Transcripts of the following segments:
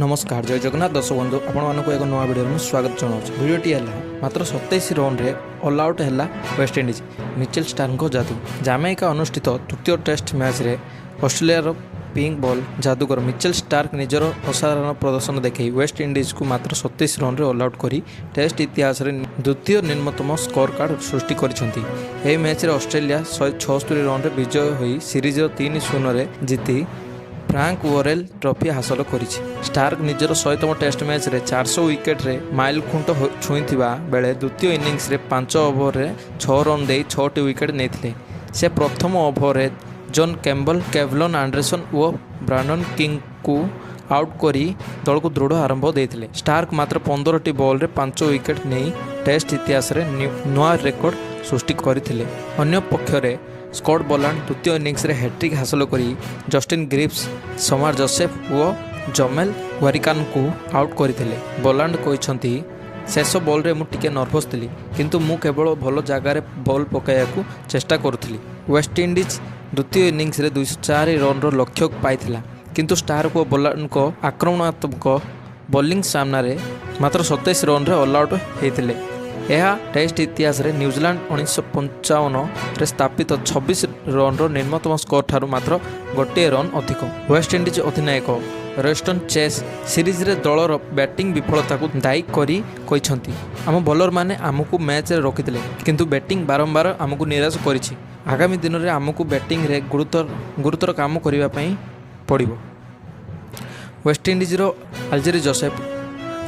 ନମସ୍କାର, ଜୟ ଜଗନ୍ନାଥ ଦର୍ଶକ ବନ୍ଧୁ। ଆପଣମାନଙ୍କୁ ଏକ ନୂଆ ଭିଡ଼ିଓରେ ମୁଁ ସ୍ୱାଗତ ଜଣାଉଛି। ଭିଡ଼ିଓଟି ହେଲା, ମାତ୍ର 27 ରନ୍ରେ ଅଲ୍ ଆଉଟ୍ ହେଲା ୱେଷ୍ଟଇଣ୍ଡିଜ୍, ମିଚେଲ୍ ଷ୍ଟାର୍କଙ୍କ ଯାଦୁ। ଜାମାଇକା ଅନୁଷ୍ଠିତ ତୃତୀୟ ଟେଷ୍ଟ ମ୍ୟାଚ୍ରେ ଅଷ୍ଟ୍ରେଲିଆର ପିଙ୍କ ବଲ୍ ଯାଦୁଗର ମିଚେଲ୍ ଷ୍ଟାର୍କ ନିଜର ଅସାଧାରଣ ପ୍ରଦର୍ଶନ ଦେଖାଇ ୱେଷ୍ଟଇଣ୍ଡିଜକୁ ମାତ୍ର 27 ରନ୍ରେ ଅଲ୍ ଆଉଟ୍ କରି ଟେଷ୍ଟ ଇତିହାସରେ ଦ୍ୱିତୀୟ ନିମ୍ନତମ ସ୍କୋର କାର୍ଡ଼ ସୃଷ୍ଟି କରିଛନ୍ତି। ଏହି ମ୍ୟାଚ୍ରେ ଅଷ୍ଟ୍ରେଲିଆ 176 ରନ୍ରେ ବିଜୟ ହୋଇ ସିରିଜ୍ର 3-0ରେ ଜିତି ଫ୍ରାଙ୍କ ୱରେଲ୍ ଟ୍ରଫି ହାସଲ କରିଛି। ଷ୍ଟାର୍କ ନିଜର 100ତମ ଟେଷ୍ଟ ମ୍ୟାଚ୍ରେ 400 ୱିକେଟରେ ମାଇଲଖୁଣ୍ଟ ଛୁଇଁଥିବା ବେଳେ ଦ୍ୱିତୀୟ ଇନିଂସରେ 5 ଓଭରରେ 6 ରନ୍ ଦେଇ ଛଅଟି ୱିକେଟ୍ ନେଇଥିଲେ। ସେ ପ୍ରଥମ ଓଭରରେ ଜନ୍ କ୍ୟାମ୍ବଲ, କେଭଲନ୍ ଆଣ୍ଡରସନ୍ ଓ ବ୍ରାଣ୍ଡନ୍ କିଙ୍ଗଙ୍କୁ ଆଉଟ୍ କରି ଦଳକୁ ଦୃଢ଼ ଆରମ୍ଭ ଦେଇଥିଲେ। ଷ୍ଟାର୍କ ମାତ୍ର 15ଟି ବଲ୍ରେ 5 ୱିକେଟ୍ ନେଇ ଟେଷ୍ଟ ଇତିହାସରେ ନୂଆ ରେକର୍ଡ ସୃଷ୍ଟି କରିଥିଲେ। ଅନ୍ୟପକ୍ଷରେ ସ୍କଟ୍ ବୋଲାଣ୍ଡ ଦ୍ୱିତୀୟ ଇନିଂସରେ ହ୍ୟାଟ୍ରିକ୍ ହାସଲ କରି ଜଷ୍ଟିନ୍ ଗ୍ରିଭ୍ସ, ଶମାର ଜୋସେଫ ଓ ଜମେଲ ୱାରିକାନଙ୍କୁ ଆଉଟ୍ କରିଥିଲେ। ବୋଲାଣ୍ଡ କହିଛନ୍ତି, "ଶେଷ ବଲ୍ରେ ମୁଁ ଟିକେ ନର୍ଭସ୍ ଥିଲି, କିନ୍ତୁ ମୁଁ କେବଳ ଭଲ ଜାଗାରେ ବଲ୍ ପକାଇବାକୁ ଚେଷ୍ଟା କରୁଥିଲି।" ୱେଷ୍ଟଇଣ୍ଡିଜ୍ ଦ୍ୱିତୀୟ ଇନିଂସରେ 204 ରନ୍ର ଲକ୍ଷ୍ୟ ପାଇଥିଲା, କିନ୍ତୁ ଷ୍ଟାର୍କ ଓ ବୋଲାଣ୍ଡଙ୍କ ଆକ୍ରମଣାତ୍ମକ ବୋଲିଂ ସାମ୍ନାରେ ମାତ୍ର 27 ରନ୍ରେ ଅଲ୍ ଆଉଟ୍ ହୋଇଥିଲେ। ଏହା ଟେଷ୍ଟ ଇତିହାସରେ ନ୍ୟୁଜିଲାଣ୍ଡ 1955ରେ ସ୍ଥାପିତ 26 ରନ୍ର ନିମ୍ନତମ ସ୍କୋର ଠାରୁ ମାତ୍ର ଗୋଟିଏ ରନ୍ ଅଧିକ। ୱେଷ୍ଟଇଣ୍ଡିଜ୍ ଅଧିନାୟକ ରୋଷ୍ଟନ୍ ଚେସ୍ ସିରିଜ୍ରେ ଦଳର ବ୍ୟାଟିଂ ବିଫଳତାକୁ ଦାୟୀ କରି କହିଛନ୍ତି, "ଆମ ବୋଲରମାନେ ଆମକୁ ମ୍ୟାଚ୍ରେ ରଖିଥିଲେ, କିନ୍ତୁ ବ୍ୟାଟିଂ ବାରମ୍ବାର ଆମକୁ ନିରାଶ କରିଛି। ଆଗାମୀ ଦିନରେ ଆମକୁ ବ୍ୟାଟିଂରେ ଗୁରୁତର ଗୁରୁତର କାମ କରିବା ପାଇଁ ପଡ଼ିବ।" ୱେଷ୍ଟଇଣ୍ଡିଜ୍ର ଆଲଜେରି ଜୋସେଫ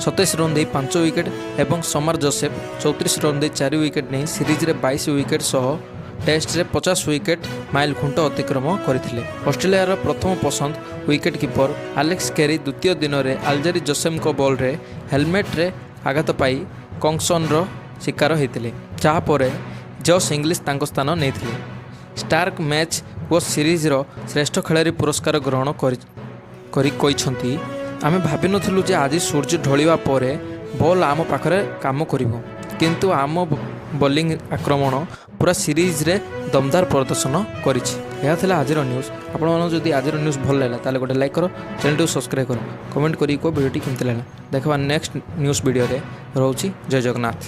27 ରନ୍ ଦେଇ 5 ୱିକେଟ୍ ଏବଂ ସମାର ଜୋସେଫ 34 ରନ୍ ଦେଇ 4 ୱିକେଟ୍ ନେଇ ସିରିଜ୍ରେ 22 ୱିକେଟ୍ ସହ ଟେଷ୍ଟରେ 50 ୱିକେଟ୍ ମାଇଲ ଖୁଣ୍ଟ ଅତିକ୍ରମ କରିଥିଲେ। ଅଷ୍ଟ୍ରେଲିଆର ପ୍ରଥମ ପସନ୍ଦ ୱିକେଟ୍ କିପର ଆଲେକ୍ସ କେରି ଦ୍ୱିତୀୟ ଦିନରେ ଆଲଜେରି ଜୋସେଫଙ୍କ ବଲ୍ରେ ହେଲମେଟ୍ରେ ଆଘାତ ପାଇ କନକସନ୍ର ଶିକାର ହୋଇଥିଲେ, ଯାହାପରେ ଜସ୍ ଇଂଲିଶ ତାଙ୍କ ସ୍ଥାନ ନେଇଥିଲେ। ଷ୍ଟାର୍କ ମ୍ୟାଚ୍ ଓ ସିରିଜ୍ର ଶ୍ରେଷ୍ଠ ଖେଳାଳି ପୁରସ୍କାର ଗ୍ରହଣ କରି କରି କହିଛନ୍ତି, "ଆମେ ଭାବିନଥିଲୁ ଯେ ଆଜି ସୂର୍ଯ୍ୟ ଢଳିବା ପରେ ବଲ୍ ଆମ ପାଖରେ କାମ କରିବ, କିନ୍ତୁ ଆମ ବୋଲିଂ ଆକ୍ରମଣ ପୁରା ସିରିଜ୍ରେ ଦମଦାର ପ୍ରଦର୍ଶନ କରିଛି।" ଏହା ଥିଲା ଆଜିର ନ୍ୟୁଜ୍। ଆପଣମାନଙ୍କୁ ଯଦି ଆଜିର ନ୍ୟୁଜ୍ ଭଲ ଲାଗିଲା, ତାହେଲେ ଗୋଟେ ଲାଇକ୍ କର, ଚ୍ୟାନେଲଟିକୁ ସବସ୍କ୍ରାଇବ୍ କର, କମେଣ୍ଟ କରିକି କୁହ ଭିଡ଼ିଓଟି କେମିତି ଲାଗିଲା। ଦେଖିବା ନେକ୍ସଟ ନ୍ୟୁଜ୍ ଭିଡ଼ିଓରେ। ରହୁଛି, ଜୟ ଜଗନ୍ନାଥ।